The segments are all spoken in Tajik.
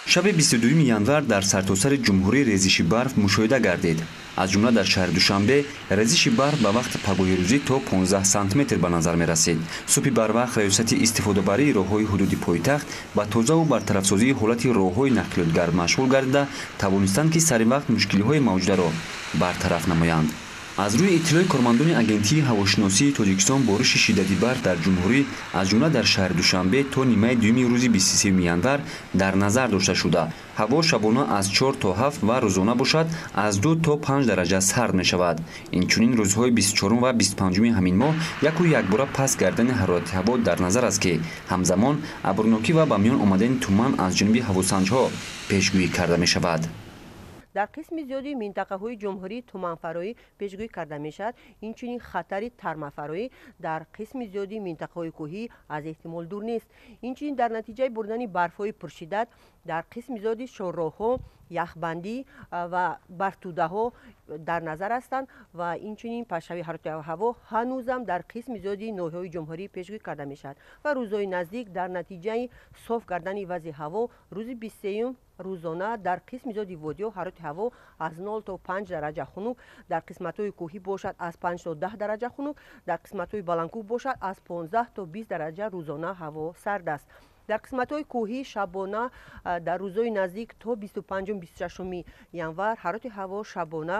Шаби 22 январ дар сартосари ҷумҳурӣ резиши барф мушоҳида гардид. Аз ҷумла дар шаҳри Душанбе резиши барф ба вақти пагоҳирӯзӣ то 15 сантиметр ба назар мерасид. Субҳи барвақт раёсати истифодабарии роҳҳои ҳудуди пойтахт ба тозаву бартарафсозии ҳолати роҳҳои нақлиётгард машғул гардида, тавонистанд, ки сари вақт мушкилиҳои мавҷударо бартараф намоянд. Аз рӯи иттилои кормандони Агентии ҳавошиносии Тоҷикистон, бориши шиддати барф дар ҷумҳурӣ, аз ҷумла дар шаҳри Душанбе, то нимаи дуюми рӯзи 23 январ дар назар дошта шуда, ҳаво шабона аз 4 то 7 ва рӯзона бошад, аз 2 то 5 дараҷа сард мешавад. Инчунин рӯзҳои 24 ва 25 ҳамин моҳ яку якбора паст гардани ҳарорати ҳаво дар назар аст, ки ҳамзамон абрнокӣ ва ба миён омадани туман аз ҷониби ҳавосанҷҳо пешгӯӣ карда мешавад. Дар қисми зиёди минтақаҳои ҷумҳурӣ туманфароӣ пешгӯӣ карда мешавад. Инчунин хатари тармафароӣ дар қисми зиёди минтақаҳои кӯҳӣ аз эҳтимол дур нест. Инчунин дар натиҷаи бурдани барфҳои пуршиддат дар қисми зиёди шоҳроҳҳо яхбандӣ ва барфтӯдаҳо дар назар ҳастанд ва инчунин пастшавии ҳарорати ҳаво ҳанӯзам дар қисми зиёди ноҳияҳои ҷумҳурӣ пешгӯӣ карда мешавад ва рӯзҳои наздик дар натиҷаи соф гардани вазъи ҳаво рӯзи 23 рӯзона дар қисми зиёди водиҳо ҳарорати ҳаво аз 0 то 5 дараҷа хунук, дар қисматҳои кӯҳӣ бошад, аз 5 то 10 дараҷа хунук, дар қисматҳои баландкӯҳ бошад, аз 15 то 20 дараҷа рӯзона ҳаво сард аст. Дар қисматҳои кӯҳӣ шабона дар рӯзҳои наздик то 25-26 январ ҳарорати ҳаво шабона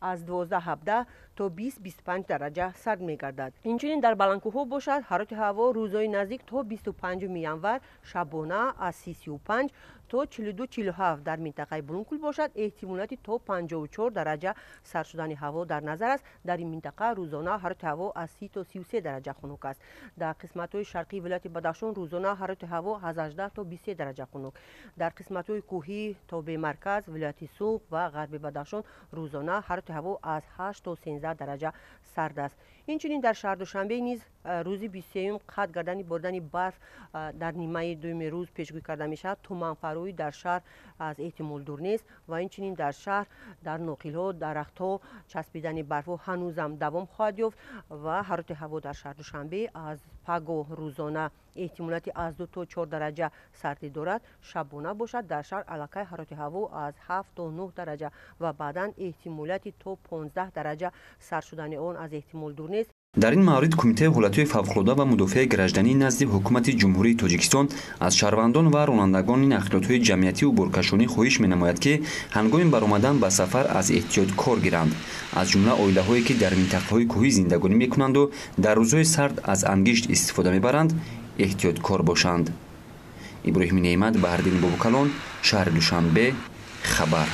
аз 12-17 то 20-25 дараҷа сард мегардад. Инчунин дар баландкӯҳҳо бошад, ҳарорати ҳаво рӯзҳои наздик то 25 январ шабона аз 35 то 42-47, дар минтақаи Булункул бошад, эҳтимолияти то 54 дараҷа сард шудани ҳаво дар назар аст. Дар ин минтақа рӯзона ҳарорати ҳаво аз 30 то 33 дараҷа хунук аст. Дар қисматҳои шарқии вилояти Бадахшон рӯзона ҳарорати ҳаво аз 18 то 23 дараҷа хунук. Дар қисматҳои кӯҳӣ тобеи марказ, вилояти Суғд ва ғарби Бадахшон рӯзона ҳарорати ҳаво аз 8 то 13 дараҷа сард аст. Инчунин дар шаҳри Душанбе низ рӯзи 23 қатъ гардани боридани барф дар нимаи дуюми рӯз пешгӯӣ карда мешавад. Туманфароӣ дар шаҳр аз эҳтимол дур нест ва инчунин дар шаҳр дар ноқилҳо, дарахтҳо часпидани барфҳо ҳанӯзам давом хоҳад ёфт ва ҳарорати ҳаво дар шаҳри Душанбе аз пагоҳ рӯзона эҳтимолияти аз 2 то 4 дараҷа сардӣ дорад. Шабона бошад, дар шаҳр аллакай ҳарорати ҳаво аз 7 то 9 дараҷа ва баъдан эҳтимолияти то 15 дараҷа сард шудани он аз эҳтимол дур нест. Дар ин маврид Кумитаи ҳолатҳои фавқулода ва мудофиаи гражданӣ назди Ҳукумати Ҷумҳурии Тоҷикистон аз шаҳрвандон ва ронандагони нақлиётҳои ҷамъиятиву боркашонӣ хоҳиш менамояд, ки ҳангоми баромадан ба сафар аз эҳтиёт кор гиранд. Аз ҷумла оилаҳое, ки дар минтақаҳои кӯҳӣ зиндагонӣ мекунанду дар рӯзҳои сард аз ангишт истифода мебаранд, эҳтиёткор бошанд. Иброҳими Неъмат, Баҳриддини Бобокалон, шаҳри Душанбе, хабар.